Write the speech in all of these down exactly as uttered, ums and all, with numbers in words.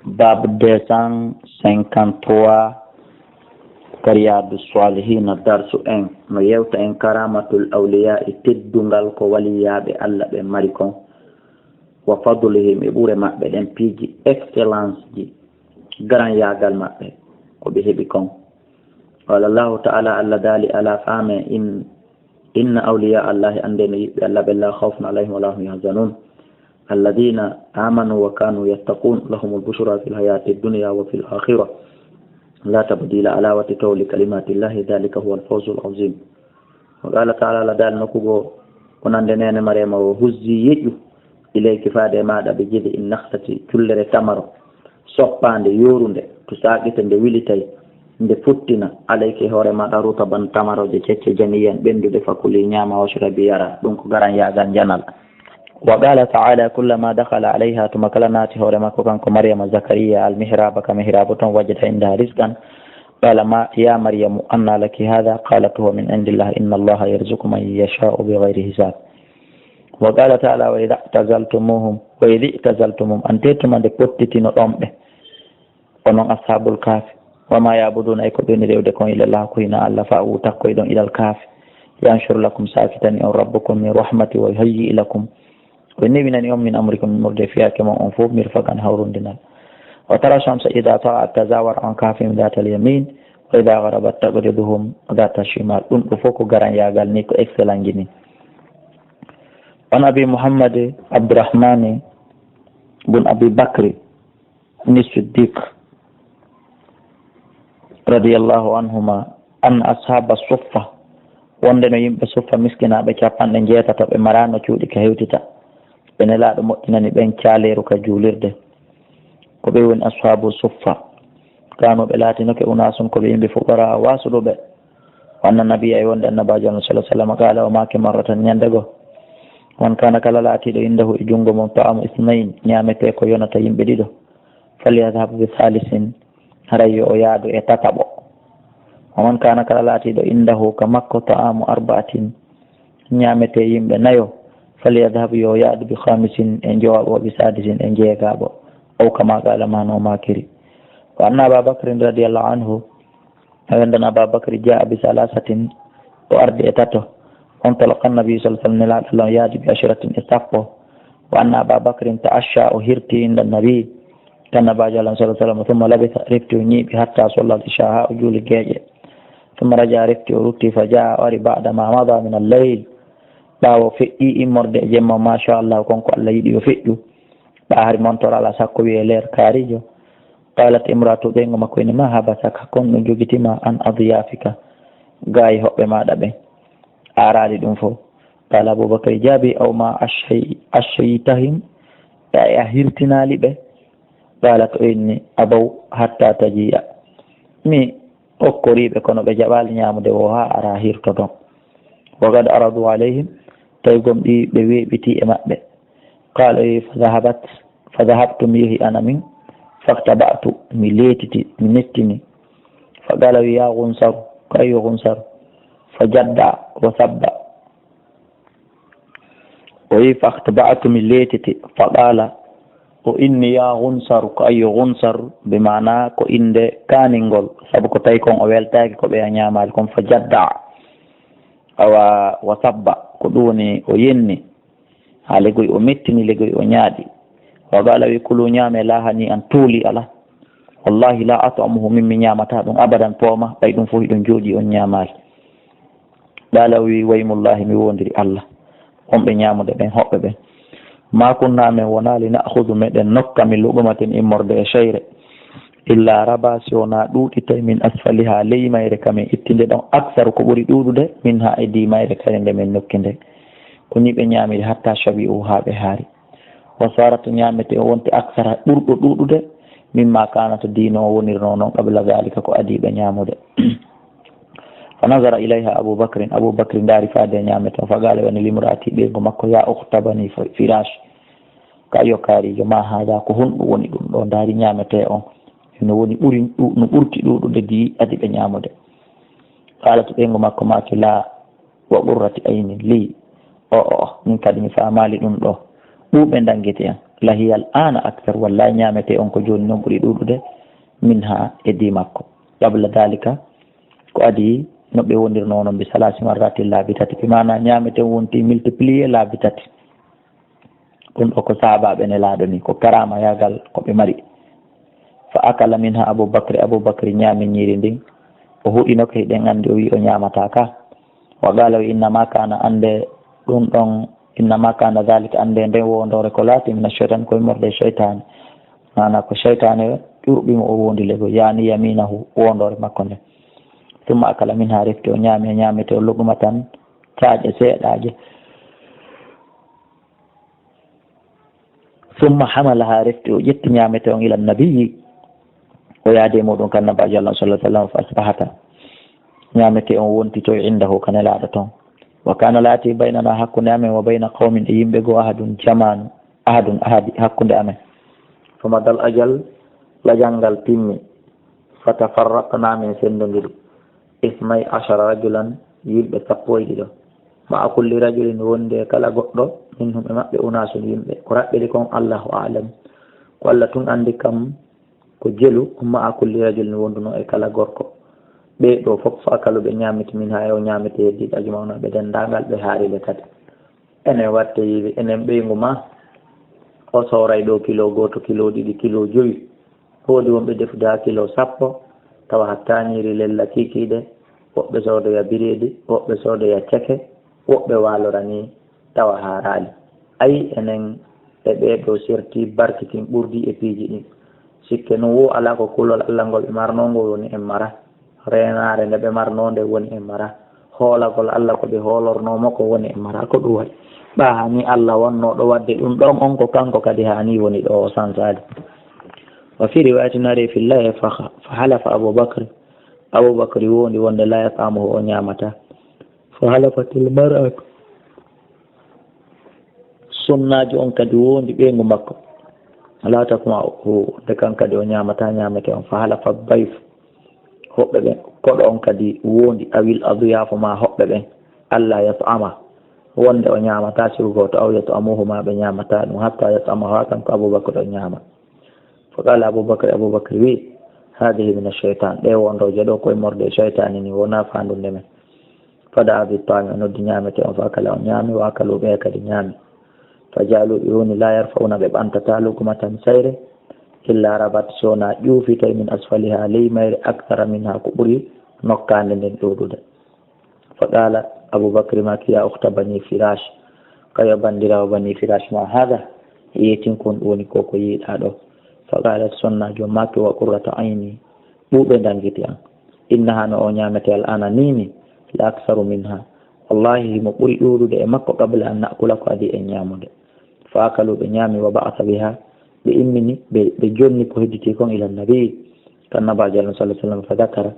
Bab deux cent cinquante-trois, Riyadu Salihina, darsu en no yewta en karamatul awliya, e teddungal ko waliyaaɓe Allah ɓe mari kon, wa fadlihim, e ɓure maɓɓe ɗen, piiji excellence ji, garanyaagal maɓɓe, ko ɓe heɓi kon. Qala Allahu ta'ala, Allah daali, ala faame, in, inna awliya Allahi, annde no yiɓɓe Allah ɓe, la khawfun alayhim wa la hum yahzanun, alladhina amanu wa kanu yattaqun, lahumul bushra fil hayati dunya wa fil akhirah, la tabdila, ala watti tow, li kalimatillahi, dhalika huwa al fawzul azim. Wa qala ta'ala, Allah daali nokku goo, wonande neene Mariyama, wa huzzi, yeƴu, ilayki, faade e maaɗa, bi jid'in nakhlati, cullere tamaro, soppaande, yoorunde, tusaqit, nde wilitay, nde futtina, alayki, e hoore maaɗa, rutaban, tamarooje kecce, janiyan, ɓennduɗe, fakuli, ñaama, washrabi, yara, ɗum ko garanyaagal njanal. Wa qala ta'ala, kullama dakhala alayha, tuma kala naati hoore makko kanko Mariyama, Zakariya, al mihraba, ka mihraba ton, wajada indaha rizqan, qala ma, ya Maryamu, anna laki hadha? Qalat huwa min indillah, inna Allaha yarzuqu man yasha'u bi ghayri hisab. Wa qala ta'ala, wa idha i'tazaltumuhum, wa idha i'tazaltumuhum, ante tuma nde pottitinoɗon ɓe, onon ashabul kahfi, wa ma ya'buduna, e ko ɓe woni rewde kon, illa Allah, ko hina Allah, fa'u, takkoyɗon, ilal kahfi, yanshur lakum, sakitani on, rabbukum min rahmati, wa yuhayyi lakum, o newinani on, min amrikum, immorde fiyake mon on fof, mirfagan, hawrundinal. Wa tara shamsa idha tala'at tazawar an kahfihim dhatal yamin, wa idha gharabat taqriduhum dhata shimal. Ɗum ɗo fof ko garanyaagal ni, ko excellence ni. An Abi Muhammad Abdurrahmani bun Abi Bakri ni Siddiq, radiyallahu anhuma, an ashaba suffa, wonde no yimɓe suffa miskinaaɓe capanɗe njeetato, ɓe maraano cuuɗi ka hewtita, ɓe Nelaaɗo moƴƴinani ɓen caaleeru ka juulirde. Ko ɓe woni ashabu suffa. Kanu, ɓe laatinoke, unasun, ko ɓe yimɓe, fuqara, waasuɗuɓe. Wa anna nabiyya, e wonde annabaajo Allah sallallahu alaihi wasallam, qala, o maaki marratan, ñande goo, man kana, kala laatiiɗo, indahu, e junngo mum, ta'amu isnayn, ñaametee ko yonata yimɓe ɗiɗo, falyadhhab bi thalithin, haray yo o yaadu e tataɓo. Wa man kana, kala laatiiɗo, indahu, ka makko, ta'amu arba'atin, ñaametee yimɓe nayo, falyadhhab, yo yaadu, bi khamisin, e njowaɓo, bi sadisin, e njeegaɓo, aw kama qala, ma no maakiri. Wa anna Aba Bakrin radiyallahu anhu, o wonde Aba Bakri, jaa bi salasatin, o ardi e tato. Wantalaqa annabi sallallahu alaihi wasallam, Nelaaɗo Allah yaadi, bi ashratin, e sappo. Wa anna Aba Bakrin ta'asha, o hirti inda nabi, ka annabaajo Allah sallallahu alaihi wasallam, thumma labitha, refti o ñiiɓi, hatta salla al-isha, haa o juuli geeƴe. Thumma raja, refti o rutti, fa jaa, o ari, ba'da ma mada min al-layl, ɓaawo feƴƴi immorde e jemma, masha Allah, kon ko Allah yiɗi yo feƴƴu. Ɓa hari montor ala sakko wi'e leer kaarijo. Qalat imra'atu, ɓeyngu makko inni, ma habasaka, kon ɗum jogitima, an adyafika, gaay hoɓɓe maaɗa ɓen, a araali ɗum fof? Qala Abubakar, jaabi, aw ma ashay-, ashaytahim, e a hirtinaali ɓe? Qalat, o inni, abaw hatta taji'a, mi okkoriiɓe, kono ɓe jaɓaali ñaamude, wo haa ara hirtoton. Wa qad aradu alayhim, tawi gom ɗi ɓe weeɓiti e maɓɓe. Qala, o wi, fa dhahabat, fa dhahabtu, mi yehi ana min, faktaba'tu, mi leetiti, mi nettini. Fa qala, wi, ya Ghunsaru, ko ayyo Ghunsaru? Fa jadda wa sabba. O wi, faktaba'tu, mi leetiti. Fa qala, o inni, ya Ghunsaru, ko ayyo Ghunsar, bi maana ko innde kaaningol, sabu ko tawi kon o weltaaki ko ɓe a ñaamaali kon. Fa jadda, awa, wa sabba, ko ɗum woni o yenni. Haa legoy o mettini, legoy o ñaaɗi. Wa qala, wi, kulu, ñaame, la hani an, tuuli ala. Wallahi la at'amuhu, min mi ñaamata ɗum abadan pooma, ɓay ɗum fof hiɗon jooɗi on ñaamaali. Qala, wi, waymullahi, mi wondiri Allah, wonɓe ñaamude ɓen, hoɓɓe ɓen. Ma kunna, men wonaa, li na'khudhu, meɗen nokka, min luqmatin, immorde e seyre, illa raba, si wonaa ɗuuɗi tawi, min asfaliha, ley mayre ka men ittinde ɗon, aktharu, ko ɓuri ɗuuɗude, minha, e di mayre kadi nde men nokki nde. Ko ni ɓe ñaamiri, hatta shabi'u, haa ɓe haari. Wa sarat, ñaamete o wonti, aksara, ɓurɗo ɗuuɗude, mimma kanat, diino o wonirno non, qabla dhalika, ko adii ɓe ñaamude. Fa nazara ilayha Abu Bakrin, Abu Bakri ndaari faade e ñaamete o, fa qala, wani limraati, ɓeyngu makko, ya ukhta bani Fi-, Firash, ka yo kaarijo, ma hada, ko honɗum woni ɗum ɗo? Ndaari ñaamete on, no woni ɓuri, ɗu-, no ɓurti ɗuuɗude di adi ɓe ñaamude. Qalat, ɓeyngu makko maaki, la, wa qurrati aynin li, o, o, o, min kadi mi faamaali ɗum ɗo. Ɓuuɓe ndangiti en. Lahiya al aana akthar, wallahi ñaamete on ko jooni non ɓuri ɗuuɗude, min ha e di makko. Qabla dalika, ko adi no ɓe wondirnoo non bi salasi marratin laabi tati. Bi maana ñaamete on wonti multiplier laabi tati. Ɗum ɗo ko sahabaaɓe nelaaɗo ni, ko karaama yaagal ko ɓe mari. Fa akala minha Abu Bakri, Abu Bakri ñaami ñiiri ndin. O huɗino ko hiɗen anndi o wi o ñaamataa ka. Wa qala o innama kana annde ɗum ɗon, innama kana dhalika annde nden wondoore ko laati min ash-shaytan ko immorde e shaytaani. Maana ko shaytaani ƴurɓi mo o wondi lego, yani yaminahu wondoore makko nde. Thumma akala minha refti o ñaami e ñaamete o lugmatan taaƴe seeɗaaje. Summa hamalaha refti o ƴetti ñaamete on ila nabiyyi, o yaade muɗum kan nabaajo Allah sallallahu alaihi wasallam, fa asbahata, ñaamete on wonti toy indahu ka nelaaɗo ton. Wa kana laati baynana hakkunde amen wa bayna qawmin e yimɓe goo ahadun jamaanu, ahadun ahadi hakkunde amen. Fa madal ajal, lajal ngal timmi. Fa tafarraqna min sendondiri. Isnay ashara rajulan, yimɓe sappo e ɗiɗo. Ma'a kulli rajulin wonde kala goɗɗo, minhum e maɓɓe unaasun yimɓe. Ko raɓɓiri kon Allahu a'lam. Ko Allah tun andi kam ko jelu, ma'a kulli rajulin wonduno e kala gorko. Ɓe ɗo fof fa akalu ɓe ñaamiti min ha e o ñaamiti heddiɗo ajmauna ɓe dendagal ɓe haari le tati. Enen watte yiwi, enen ɓeyngu ma, o sooray ɗo kilo gooto, kilo ɗiɗi, kilo jowi. Woodi wonɓe defude haa kilo sappo, tawa hatta ñiiri lella kiikiiɗe, woɓɓe soodoya bireedi, woɓɓe soodoya ceke, woɓɓe waalora ni, tawa haaraali. Ayi, enen e ɓee ɗoo serti barkitin ɓurdi e piiji ɗin. Sikke non wo alaa ko kulol Allah ngol ɓe marnoo ngol woni en mara. Reenaare nde ɓe marnoo nde woni en mara. Hoolagol Allah ko ɓe hoolornoo mo ko woni en mara. Ko ɗum waɗi. Ɓaa haa ni Allah wonnoo ɗo waɗde ɗum ɗon on ko kanko kadi haa ni woni ɗo o sansaali. Wa fi riwayatin ari fillahi fa, fa halafa Abu Bakr. Abu Bakri wondi wonde la yat'amuhu o ñaamata. Fa halafatil mar'atu. Sonnaajo on kadi wondi ɓeyngu makko. La tatma'uhu, nde kan kadi o ñaamata ñaamete on. Fa halafa dayf. Hoɓɓe ɓen, koɗo on kadi wondi awil adiyaafu ma hoɓɓe ɓen. Alla yat'ama. Wonde o ñaamata sibu gooto aw yat'amuhu ma ɓe ñaamata ɗum. Hatta yat'amahu, haa kanko Abu Bakr o ñaama. Fa qala Abu Bakr, Abu Bakr wi, hadihi min ash-shaytan. Ɗe wondooje ɗo koye morde e shaytani ni wona fandunde men. Fada abi taami o noddi ñaamete on fa akala o ñaami wa akalu ɓe kadi ñaami. Fa jaalu ɓe woni la yarfa'una ɓe ɓantata lukumatan sayre. Illa rabat si wona ƴuufitoy min asfaliha ley mayre akthara minha ko ɓuri nokkaande nden ɗuuɗude. Fa qala Abu Bakr maki ya ukhta bani Firash. Kayo bandirawo bani Firash ma hada. Yetin kon woni ko ko yiɗa ɗo. Fa qalat sonna jom maki wa qurrata ayni. Ɓuuɓe ndangiti an. Innaha no o ñaamete al ana nini la aksaru minha. Wallahi himo ɓuri ɗuuɗude e makko qabla an na'kula ko adi en ñaamude. Fa akalu ɓe ñaami wa ba'atha biha. Ɓe immini ɓe, ɓe jonni ko hedditi kon ila nabi. Kan nabaajo Allah sallallahu alaihi wasallam fa dakara.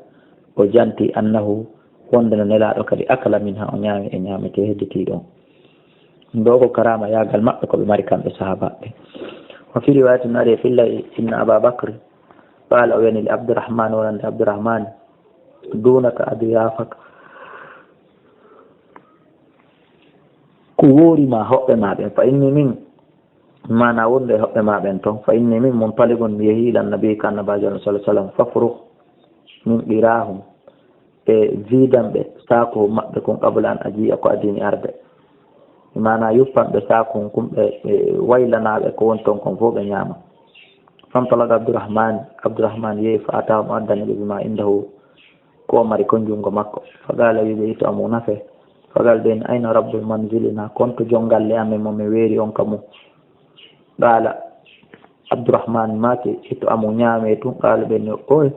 O janti annahu wonde no nelaaɗo kadi akala minha o ñaami e ñaamete hedditi ɗon. Ɗo ko karaama yaagal maɓɓe ko ɓe mari kamɓe sahaabaaɓe. Wa fi riwayatin ari filla inna Aba Bakr. Qala o yani li Abdurrahman wonande Abdurrahman. Dunaka adiyafaka. Ko woori ma hoɓɓe ma ɓen. Fa inni min. Mana wonde e hoɓɓe ma ɓen ton. Fa inni min muntaliqun mi yehi ila nabi ka annabaajo Allah sallallahu alaihi wasallam. Fafruk min qirahum. E vidan ɓe saaku maɓɓe kun qabla an ajiya ko adini arde. Mana yuppan ɓe saaku kun ɓe, ɓe waylana ɓe ko woni ton kon fof ɓe ñaama. Fantalaqa Abdurrahman, Abdurrahman yehi fa atahum addani ɓe bima indahu ko o mari kon jungo makko. Fa qala wi ɓe ito amu nafe. Fa qala ɓen ayna rabbu manzilina kon to jongalle amen mo mi weeri on ka mum. Qala Abdurrahman maaki ito amu ñaame tun. Qala ɓen oy.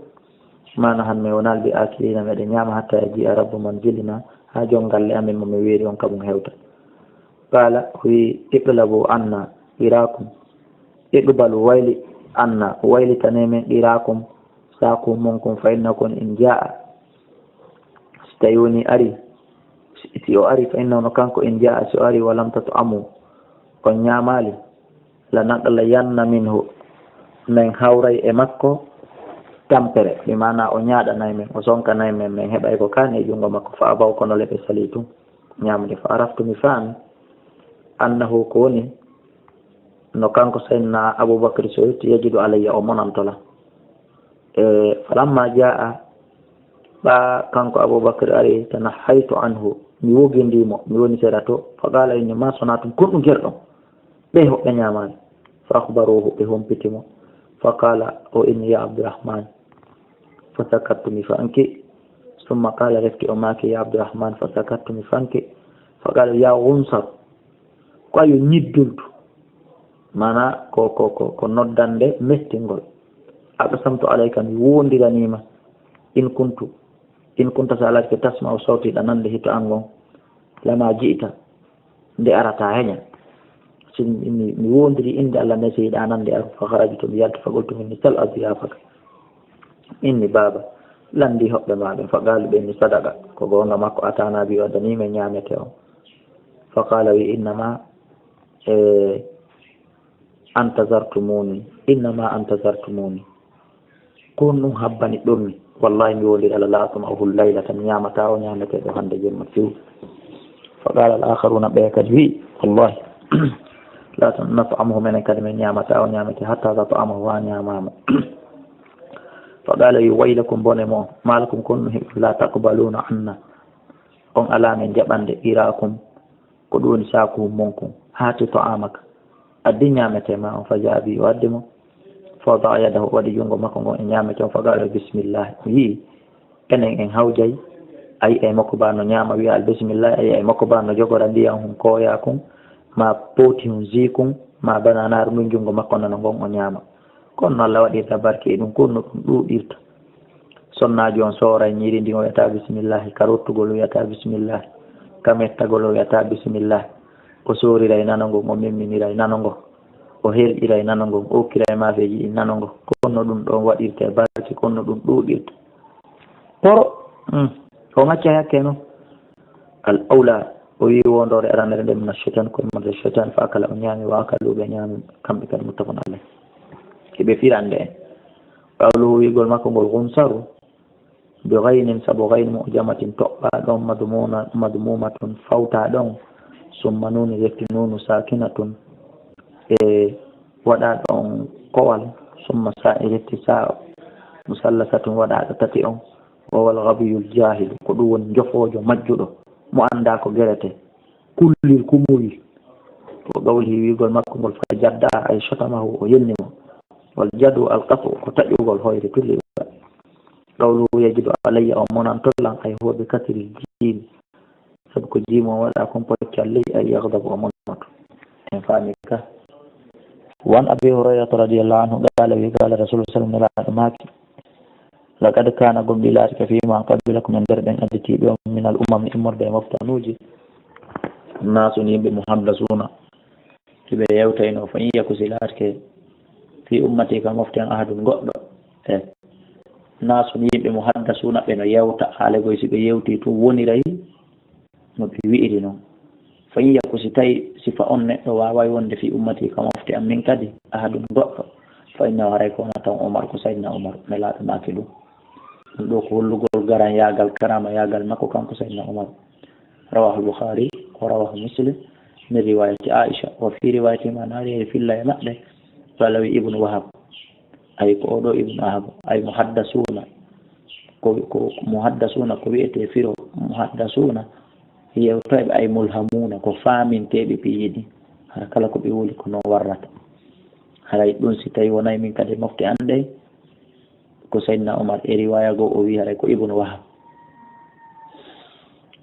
Mana han mi wonal bi akilina meɗen ñaama hatta yaji'a rabbu manzilina, haa jon galle amen mo mi weeri on ka mum hewta. Qala o wi iqlabu anna qirakum. Iqbalu wayli anna, waylitane men qirakum, saaku mon kun fa innakum in ja'a. Si tawi woni ari, si, si o ari fa innahu no kanko in ja'a, si o ari walam tat'amu, on ñaamaali. Lanaqlayanna minhu, men hawray e makko tampere, bi maana o ñaaɗanay men, o sonkanay men, men heɓay ko kaani e junngo makko. Fa abaw, kono le ɓe salii tun ñaamde. Fa araftu, mi faami, annahu, ko woni, No kanko Sayyidina Abubakar so yetti, yajidu alayya, o monanto lan. E, falamma jaa, ɓa kanko Abubakar ari, tanahaytu anhu, mi wogindi mo, mi woni sera to. Fa qala inni ma sanatum, kon ɗum gerɗon. Ɓe hoɓɓe ñamaani. Fa akhbaruhu, ɓe hompiti mo. Fa qala, o inni ya Abdurrahman. Fa sakattu, mi fanki. Summa qala, refti o maaki ya Abdurrahman, fa sakattu, mi fanki. Fa qala ya Gunsar, ko ayo ñidduldu. Mana ko, ko, ko, ko noddande mettingol. Aqsamtu alayka, mi wondiranima. In kuntu, in kunta, sa laatike, tasma'u sawti, ɗa nande hito an ngon. Lama ji'ta, nde arata heña. Si mi, mi, mi wondiri inde Allah nde, si yiɗa nande aru. Fa kharajtu, mi yalti, fa qultu, min sal adiyafaka. Inni baba, landi hoɓɓe ma ɓen. Fa qalu, ɓe inni sadaqa, ko gonga makko, atana bi, o addani men ñamete on. Fa qala, wi innama, e, antazartumuni, innama antazartumuni. Ko on ɗum habbani ɗon mi. Wallahi mi wondiri Allah, la atma'uhu laylata, mi ñamata o ñameteɗo hande jemma few. Fa qala al akharuna, ɓe kadi wi, wallahi la nat'amuhu, menen kadi min ñamata o ñamete, hatta tat'amahu, ha ñamamo. Fa qala, wi waylakum, bone mo, malakum, kon ɗum heɓi, la taqbaluna anna, on ala men jaɓande, irakum, ko ɗum woni saakuhum mon kun, hati ta'amaka, addi ñamete ma on. Fa jaa bi, o addi mo. Fa wada'a yadahu, o waɗi junngo makko ngon e ñamete on. Fa qala bismillah, o yii enen en hawjay. A yi'ay makko ba no ñama, wi'a al bismillah, a yi'ay makko ba no jogora ndiyan hun koya kun, ma poti hun ji kun, ma bananaru ndun, junngo makko nano ngon o ñama. Kono no Allah waɗirta barke e ɗum, kono no ɗum ɗuuɗirta. Sonnaajo on sooray ñiiri ndin, o wiyata bisimillahi, ka rottugol o wiyata bisimillahi, ka mettagol o wiyata bisimillahi. O sooriray nano ngon, o memminiray nano ngon, o herƴiray nano ngon, o okkiray maafeeji ɗin nano ngon. Kono no ɗum ɗon waɗirta e barke, kono no ɗum ɗuuɗirta. Poro, hmm, o ŋacca hakke non. Al awla, o wi wondoore aranere nden, min ash-shaytan, ko yurmeende shaytan, fa akala, o ñaami, wa akalu, ɓe ñaami, kamɓe kadi, muttafaqun alayh. Hiɓe firande en. Qawluhu, wi'gol makko ngol, gunsaru, bi ghaynin, sabu ghayn, mu'jamatin, toɓɓa ɗon, madmuna-, madmumatun, fawta ɗon, summa nuni, refti nunu, sakinatun, e waɗa ɗon kowal, summa sa, e refti sa, musallasatun, waɗa ɗo tati on, wa wal ghabiyul jahilu, ko ɗum woni njofoojo majjuɗo, mo anndaa ko gerete, kullil kumuyil. Wa qawlihi, wi'gol makko ngol, fa jadda, ay shatamahu, o yenni mo. Wal jadu al qat'u, ko taƴugol hoyre tulli. Qawluhu yajidu alayya, o monanto lan, ay huwa bi kasril jim, sabu ko jim o waɗa kon poccal ley, ay yaghdabu, o monoto. En faami ka. Wa an Abi Hurayrata radiyallahu anhu qala, wi qala Rasulullah sallallahu alaihi wasallam, Nelaaɗo maaki, laqad kana, gomɗii laatike, fi man qablakum, e nder ɓen additiiɓe on, min al umami, immorde e moftanuuji, nasun, yimɓe, muhaddasuna, hiɓe yewtayno, fa in yaku, si laatike, fi ummati, ka mofte an, ahadun, goɗɗo, e nasun, yimɓe, muhaddasuna, ɓe no yewta, haale goy, si ɓe yewti tun, woniray no ɓe wi'iri non. Fa in yaku, si tawi sifa on neɗɗo waaway wonde fi ummati, ka mofte an min kadi, ahadun, goɗɗo, fa innahu, haray ko wona tan Umar, ko Sayyidina Umar, Nelaaɗo maaki ɗum. Ɗum ɗo ko hollugol garanyaagal, karamayaagal makko kanko Sayyidina Umar. Rawahu al-Bukhari wa rawahu Muslim min riwayati Aisha, wa fi riwayati, ma naari e filla e maɓɓe, Balawi ibn Wahab. Ay ko oɗo ibn Wahab, ay muhaddasuna, ko, ko, ko muhaddasuna, ko wi'ete firo muhaddasuna, yewtoyɓe, ay mulhamuna, ko faaminteeɓe piiji ɗin. Hara kala ko ɓe wuli ko non warrata. Haray ɗum si tawi wonay min kadi mofte an ɗe, ko Sayyidina Umar e riwaya goo o wi haray ko Ibn Wahab.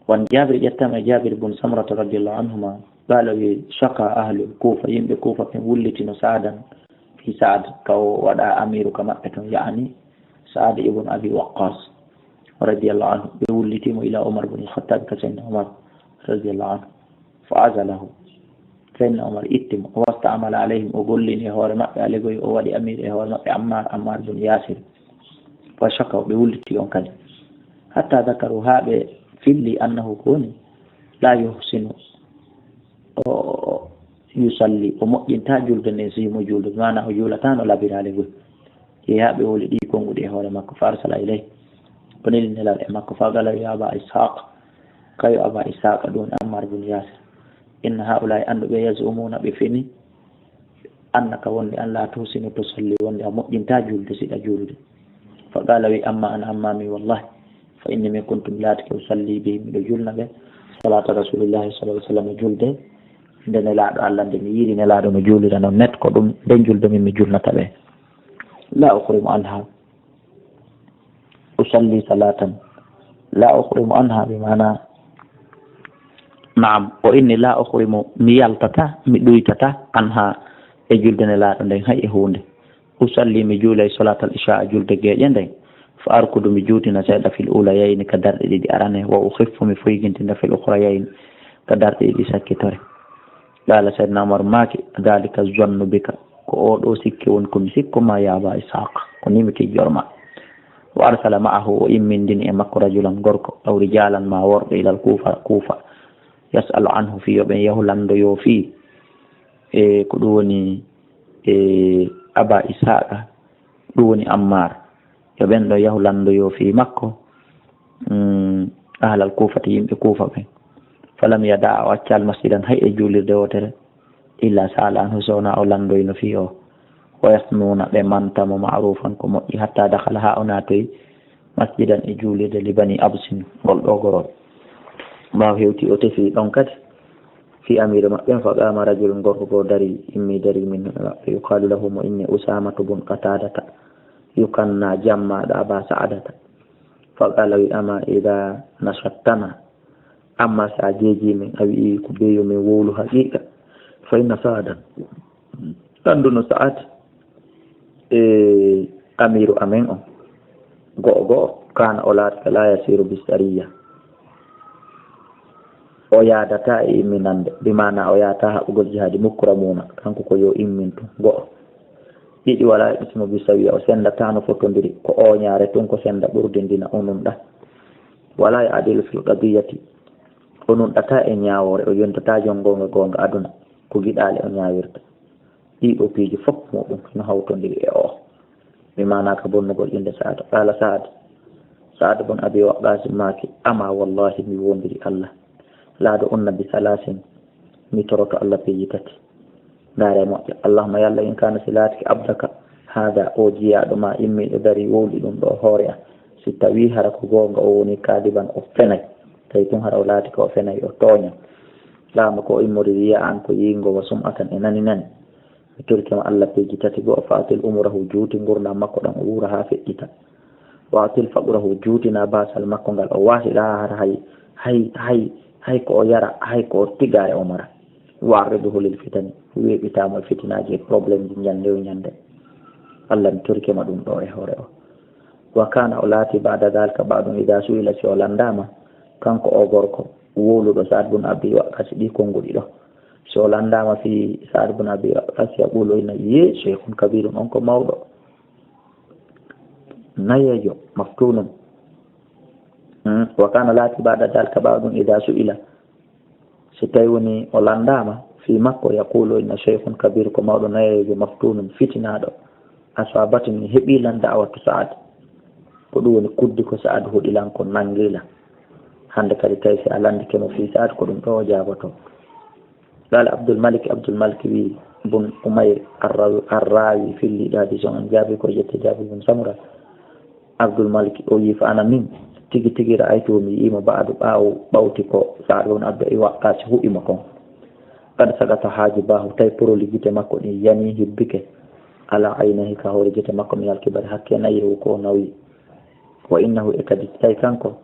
Wan Jabir, ƴettama e Jabir bun Samrata radiyallahu anhuma, qala wi, shaka ahlul Kufa, yimɓe Kufa ɓen wullitino Sa'dan fi Sa'ad, ka o waɗa amiru ka maɓɓe ton, ya'ani Sa'ad ibn Abi Waqqas radiyallahu anhu. Ɓe wullitimo ila Umar bun al-Khattab, ka Sayyidina Umar radiyallahu anhu. Fa azalahu. Sayyidina Umar itti mo. Wasta'amala alayhim, o gollini e hoore maɓɓe, aligoy, o waɗi amir e hoore maɓɓe Ammar, Ammar bun Yasir. Fa shakaw, ɓe wulliti on kadi. Hatta dhakaru, haa ɓe filli, annahu, ko woni, la yuhsinu, o, o, yusalli, o moƴƴinta julde nden, si himo julde, maana o juulata no labiraali gol. Yehi haa ɓe woli ɗi konnguɗi e hoore makko, fa arsala ilayhi, o neli nelal e makko, fa qala, ya Aba Ishaq, kayo Aba Ishaq, ɗum Ammar bun Yasir, inna haula'i, anndu ɓe, yaz'umuna, ɓe fini, annaka wonde an la tuhsinu tusalli, wonde a moƴƴinta julde siɗa julde. Fa qala wi amma an amma mi wallahi, fa inni min kuntu mi laatike usalli bihim miɗo julna ɓe, salata rasulillahi sallallahu alaihi wasallam julde, nde nelaaɗo Allah nde mi yiiri nelaaɗo no juulira non net ko ɗum nden julde min mi julnata ɓe. La ukhrimu anha usalli salatan la ukhrimu anha bi mana naam o inni la ukhrimu mi yaltata mi ɗuytata anha e julde nelaaɗo nden hay e huunde. Usalli mi juulay solatal isha a julde geeƴe nden fa arkudu mi juutina seeɗa fil ula yayni ka darɗe ɗiɗi arane wa ukhiffu mi foygintina fil ukhra yayni ka darɗe ɗiɗi sakkitore. Qala sayyidina umar maaki dalika zannu bika ko oo ɗoo sikke woni ko mi sikku maa yaa abaa ishaaq. Ko nii mi tijjor ma. Wa arsala ma'ahu o immindini e makko rajulan gorko aw rijalan maa worɓe ilal kuufa kuufa, yas'alu anhu fii yo ɓen yahu lanndoyoo fii e ko ɗum woni e abaa ishaaqa. Ɗum woni ammaar. Yo ɓen ɗoo yahu lanndoyoo fii makko. Ahlal kuufati yimɓe kuufa ɓen. Falam yada o accaali masjidan hay e juulirde wootere. Illa sa'ala anhu so wonaa o lanndoyno fii o. Wa yasnuuna ɓe manta mo ma'rufan ko moƴƴi hatta dakhala haa o naatoyi masjidan e juulirde li bani absin ngol ɗoo gorol. Ɓaawo hewti o tefi ɗon kadi fii amiire maɓɓe en fa qama rajulun gorko goo dari immi dari min maɓɓe yuqalu lahu mo inni usamatu bun qatadata yukanna jammaaɗo aba sa'adata. Fa qala wi ama ida nashattana amma so a jeejii min a wi'ii ko bee yo min wowlu haqiiqa fa inna sa'adan annduno sa'ad e amiiru amen on go'o go'o kaana o laatata la yasiru bi sariya. O yaadataa e imminande bi maana o yahataa haɓugol jihaadi mukkuramuna kanko ko yo immin tun go'o. Ɗiɗi wala yaqsimu bi sawiya o senndataa no fotondiri ko ooñaare tun ko sennda ɓurdindina o nunɗa. Wala ya adilu fil qadiyati o nunɗataa e ñaawoore o yontataa jon goonga goonga aduna ko giɗaale o ñaawirta. Ɗii ɗoo piiji fof muɗum no hawtondiri e oo. Mi maanaaka bonnugol innde Saad. Qaala Saad, Saad bun Abi Waqqaas maaki, Amaa wallaahi mi woondiri Allah, laaɗo unna bi salaasin, mi toroto Allah piiji tati. Ndaaree moƴƴa, Allahumma yalla in kaana si laatike abdaka haada oo jiyaaɗo maa immiiɗo darii wowli ɗum ɗoo hoore am, si tawii hara ko goonga o woni kaadiban o fenay, tawi tun hara o laatike o fenay o tooña. Laamu ko o immori riya an ko yiingo wa sum'atan e nani nani. Mi torike ma Allah peeji tati, go'o, fa atil umurahu, juuti ngurndan makko ɗan, o wuura haa feƴƴita. Wa atil faqrahu, juutina baasal makko ngal, o waasiɗa haa hara hay, hay, hay, hay ko o yara, hay ko o tigaare o mara. Wa arriduhu lil fitani, weeɓita mo e fitinaaji e problème ji ñannde o ñannde. Allah mi torike ma ɗum ɗoo e hoore o. Wa kana o laati ba'da dhalika ba'dun idha su'ila, si o lanndaama, kanko o gorko wowluɗo Sa'ad bun Abi Waqqas ɗii konnguɗi ɗoo. So lanndaama fii Sa'ad bun Abi Waqqas, yaqulu, o ina, yee, shaykhun kabirun, on ko mawɗo, nayeejo, maftunun. Hmm, wa kana laati ba'da dhalika ba'dun idha su'ila. Si tawi woni o lanndaama fii makko, yaqulu, o ina, shaykhun kabir, ko mawɗo nayeejo, maftunun, fitinaaɗo. Aswabatni, heɓii lan da'watu Sa'ad. Ko ɗum woni kuddi ko Sa'ad huɗi lan, ko nanngi lan. Hannde kadi tawi si a lanndike mo fii Sa'ad, ko ɗum ɗoo o jaaboto. Qala Abdul Malik, Abdul Malik wi, bun Umayr Arrawi, Arrawi filliiɗo hadiis on, on jaabi ko jette Jaabir bun Samura. Abdul Malik o wi, fa ana min, tigi tigi ra'aytu mi yi'i mo ba'du ɓaawo, ɓawti ko Sa'ad bun Abi Waqqas huɗi mo kon. Qad saqata haajibahu, tawi poroli gite makko ɗin yani, hibbike, ala aynayhi, ka hoore gite makko, min al kibari, hakke nayi, ko o nawi. Wa innahu, e kadi tawi kanko,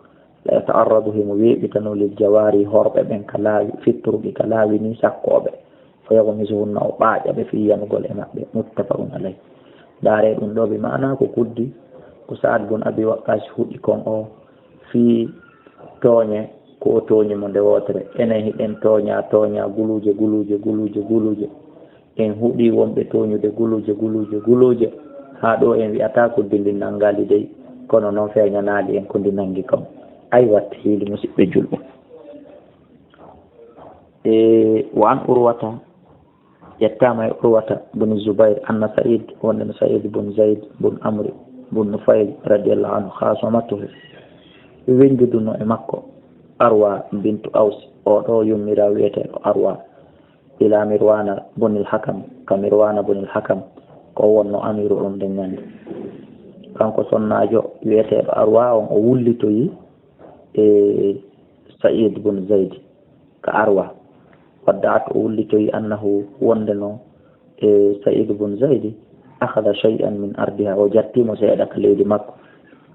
la yata'arradu, himo weeɓitano, lil jawaari, horɓe ɓen, ka laawi, fitturuɓe ka laawi ni, sakkooɓe. Fa yaghmisuhunna, o ɓaaƴa ɓe fii yanugol e maɓɓe. Muttafaqun alayh. Ndaaree ɗum ɗoo, bi maana ko kuddi ko Sa'ad bun Abi Waqqas huɗi kon o fii tooñe ko o tooñi mo nde wootere. Enen hiɗen tooña, tooña, guluuje, guluuje, guluuje, guluuje. En huɗii wonɓe tooñude guluuje, guluuje, guluuje. Haa ɗoo en wi'ataa kuddi ndin nanngaali dey, kono non feeñanaali en ko ndi nanngi kon. Ay watta hiili, musiɓɓe julɓe. E, wa an Urwata, yettaama e Urwata bun Zubayr, anna Sa'id, wonde no Sa'id bun Zayd bun Amri bun Nufayl, radiyallahu anhu, khasamatuhu, ɓe wennjuduno e makko, Arwa bintu Aws, oo ɗoo yummiraa wi'eteeɗo Arwa. ila Mirwana bunil Hakam, ka Mirwana bunil Hakam, ko wonno amiru on nden ñande. Kanko sonnaajo wi'eteeɗo Arwa on, o wullitoyi e Sa'id bun Zaidi ka Arwa. Wadda'at, o wullitoyi annahu, wonde no e Sa'id bun Zaidi, akhadha shay'an min ardiha, o jattimo seeɗa ka leydi makko.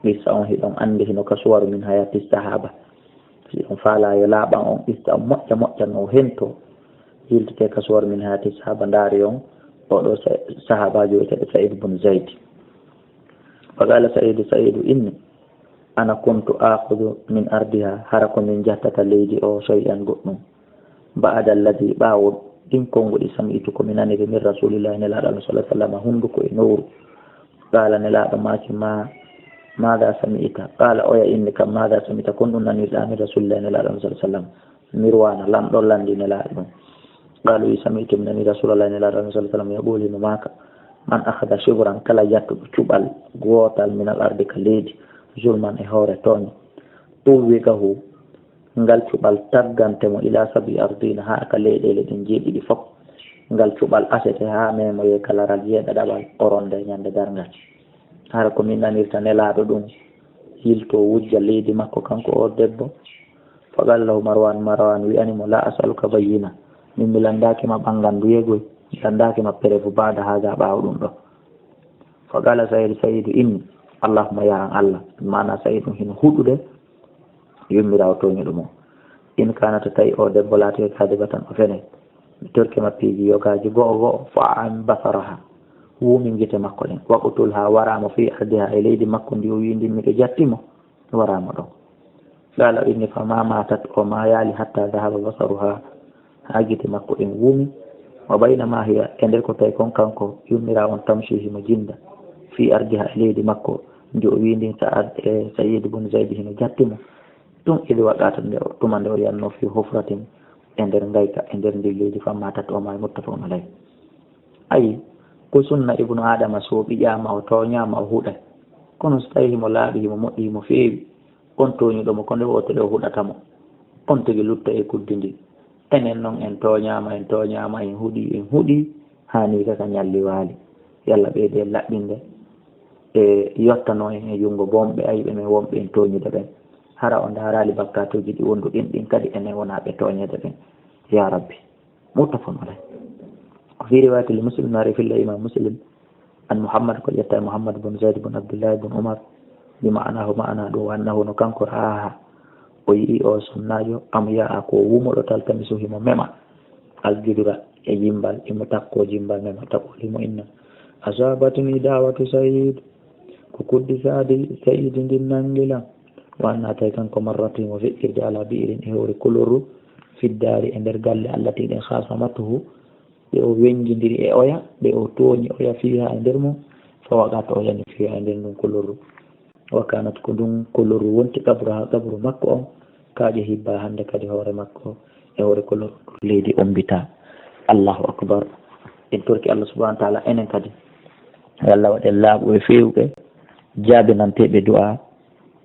Qissa on hiɗon andi hino ka Suwaru min Hayati Sahaba. Si on faala yo laaɓan on qissa on moƴƴa moƴƴa no hento, yiltete ka Suwaru min Hayati Sahaba, ndaari on oɗo sa-, sahabaajo wi'eteeɗo Sa'id bun Zaidi. Fa qala Sa'idu, Sa'idu inni, ana kuntu akhudhu min ardiha, hara ko min jattata leydi o shay'an goɗɗum. Ba'da alladhi, ɓaawo ɗin konguɗi, sami'tu, ko mi naniri, min Rasulillahi, Nelaaɗo Allah sallallahu alaihi wasallam, hunduko e nowru. Qala, Nelaaɗo maaki, ma, madha sami'ta? Qala, oya inni kam, madha sami'ta, kon ɗum nanirɗa min Rasulillahi, Nelaaɗo Allah sallallahu alaihi wasallam? Mirwana, lanɗo lanndi Nelaaɗo ɗum. Qalu, wi, sami'tu, mi nani Rasulillahi, Nelaaɗo Allah sallallahu alaihi wasallam, yaqulu, hino maaka, man akhadha shibran, kala jattuɗo cuɓal gootal, min al ardi, ka leydi, zulman, e hoore tooñe, tuwwiqahu, ngal cuɓal taggante mo, ila sabi ardina, haa ka leyɗeele ɗen jeeɗiɗi fof. Ngal cuɓal asete haa memoye ka laral jeeɗaɗaɓal, oronde ñande darngal. Hara ko min nanirta Nelaaɗo ɗum, yilto wujja leydi makko kanko o debbo. Fa qala lahu Marwan, Marwan wi'ani mo, la as'aluka bayyina, min mi landaaki ma ɓannganduyee goy, mi landaaki ma preuve ba'da hadha, ɓaawo ɗum ɗo. Fa qala Sa'idu, Sa'idu inni, Allahumma, ya an Allah, maana Sa'idu hino huɗude, yummiraawo tooñuɗo mo. In kanat, tawi o debbo laatike kadibatan, o fene, mi torke ma piiji yogaaji go'o go'o, fa a'mi basaraha, wuumi gite makko ɗen, waqtulha, wara mo, fi ardiha, e leydi makko ndi o wi'i ndin miɗo jatti mo, wara mo ɗon. Qala, inni, fa ma matat, o maayaali, hatta dhahaba basaruha, haa gite makko ɗen wuumi. Wa baynama hiya, e nder ko tawi kon kanko yummiraawo on, tamshi, himo jinda, fi ardiha, e leydi makko ndi o wi'i ndin, Sa'ad, e Sa'idu bun Zaydi hino jatti mo. Tun, idh waqa'at, nde o, tuma nde o yanno, fi hufratin, e nder ngayka, e nder ndin leydi, fa matat, o maayi, muttafaqun alayh. Ayi, ko sunna ibnu Adama, so o ɓiƴaama, o tooñaama, o huɗay. Kono so tawi himo laaɓi, himo moƴƴi, himo feewi, on tooñuɗo mo, ko nde wootere o huɗata mo. On tigi lutta e kuddi ndi. Enen non, en tooñaama, en tooñaama, en huɗi, en huɗi, haa ni ka, ka ñalli waali. Yo Allah ɓeydu en laɓɓinde, e yottano en e junngo bonɓe, ayɓe men wonɓe en tooñude ɓen. Hara o ndaaraali bakkaatuuji ɗi wonduɗen ɗin kadi, enen wonaa ɓe tooñeede ɓen. Ya Rabbi. Muttafaqun alayh. Wa fi riwayatin li Muslim, no ari filla Imam Muslim, an Muhammad, ko ƴetta e Muhammad bun Zayd bun Abdullah bun Umar, bi ma'anahu, ma'ana ɗum, wa annahu, no kanko, ra'aha, o yi'i o sonnaajo, am ya'a, ko wumoɗo, taltamisu, himo mema, al judura, e jimbal, himo takko jimbal, mema, taqul, himo inna, asabatni da'watu Sayyid, ko kuddi Saadi, Sayyid ndin nangi lan. Wa anna, tawi kanko, marrat, himo feƴƴirde, ala bi'rin, e hoore kolorru, fiddaari, e nder galle, allati, ɗen, khasamatuhu, ɗe o wenjindiri e oya, ɗe o tooñi oya, fiha, e nder mum, fa waqat, o yani, fiha, e nder ndun kolorru. Wa kanat, ko ndun kolorru wonti, qabraha, qabru makko on, kaaƴe hibba hande kadi hoore makko, e hoore kolorru ndun leydi ombita. Allahu akbar. En torki Allah subhanahu wa ta'ala, enen kadi, yo Allah waɗen laaɓuɓe, feewuɓe, jaabinanteeɓe du'a,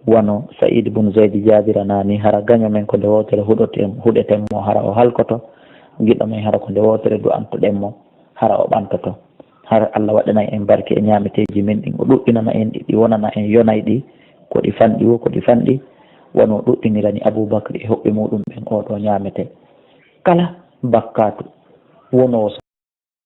wano Sa'id bun Zayd jaabirana ni, hara gaño men ko nde wootere huɗoten-, huɗeten mo, hara o halkoto. Giɗo men, hara ko nde wootere du'antoɗen mo, hara o ɓantoto. Hara Allah waɗanay en barke e ñaameteeji men ɗin, o ɗuɗɗinana en ɗi, ɗi wonana en yonayɗi, ko ɗi fanɗi wo, ko ɗi fanɗi, wano o ɗuɗɗinirani Abubakar e hoɓɓe muɗum ɓen, oo ɗoo ñaamete. Kala bakkaatu wonoowo